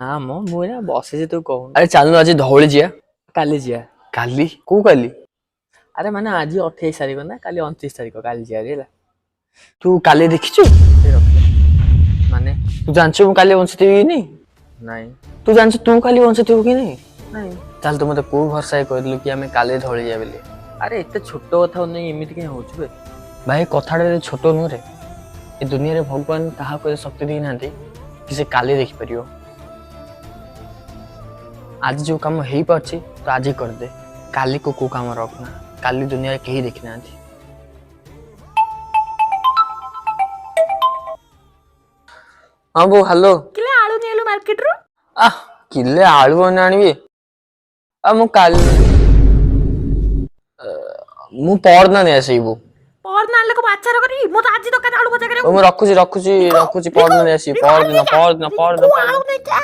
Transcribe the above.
ନା ମ, ମୁଁ ଏଇନା ବସିଛି, ତୁ କହୁନୁ। ଆରେ ଚାଲୁନୁ, ଆଜି ଧଉଳି ଯିବା। କାଲି ଯିବା। କାଲି? କୋଉ କାଲି? ଆରେ ମାନେ ଆଜି 28 ତାରିଖ ନା, କାଲି 29 ତାରିଖ, କାଲି ଯିବା ହେଲା। ତୁ କାଲି ଦେଖିଛୁ? ଏ ରଖିଲେ ମାନେ? ତୁ ଜାଣିଛୁ ମୁଁ କାଲି ବଞ୍ଚିଥିବି କି ନାଇଁ? ନାଇଁ। ତୁ ଜାଣିଛୁ ତୁ କାଲି ବଞ୍ଚିଥିବୁ କି ନାଇଁ? ନାଇଁ। ତାହେଲେ ତୁ ମତେ କୋଉ ଭରସା କହିଥିଲୁ କି ଆମେ କାଲି ଧଉଳି ଯିବା ବୋଲି? ଆରେ ଏତେ ଛୋଟ କଥା ନେଇ ଏମିତି କାଇଁ ହଉଛୁ ବେ? ଭାଇ, କଥାଟା ଏତେ ଛୋଟ ନୁହଁରେ। ଏ ଦୁନିଆରେ ଭଗବାନ କାହାକୁ ଏତେ ଶକ୍ତି ଦେଇନାହାନ୍ତି କି ସେ କାଲି ଦେଖିପାରିବ। ଆଜି ଯୋଉ କାମ ହେଇପାରୁଛି ତ ଆଜି କରିଦେ, କାଲିକୁ କୋଉ କାମ ରଖନା। କାଲି ଦୁନିଆରେ କେହି ଦେଖିନାହାନ୍ତି। ହଁ ବୋଉ, ହ୍ୟାଲୋ। କିଲେ ଆଳୁ ନେଲୁ ମାର୍କେଟରୁ? ଆহ, କିଲେ ଆଳୁ ଆଣି ଆଣିବି? ଆଉ ମୁଁ କାଲି, ମୁଁ ପରଦିନ ନେଇ ଆସିବି ବୋଉ। ପରଦିନ ଆଣିଲେ କଣ ଆଚାର କରିବି? ମୁଁ ତ ଆଜି ଦରକାର ଆଳୁ ଭଜା ହଉ, କରିବାକୁ। ମୁଁ ରଖୁଛି, ରଖୁଛି, ରଖୁଛି। ପରଦିନ ନେଇ ଆସିବି, ପରଦିନ, ପରଦିନ, ପରଦିନ, ରିଙ୍କୁ, ପରଦିନ। ଆଳୁ ନେଇକି ଆ।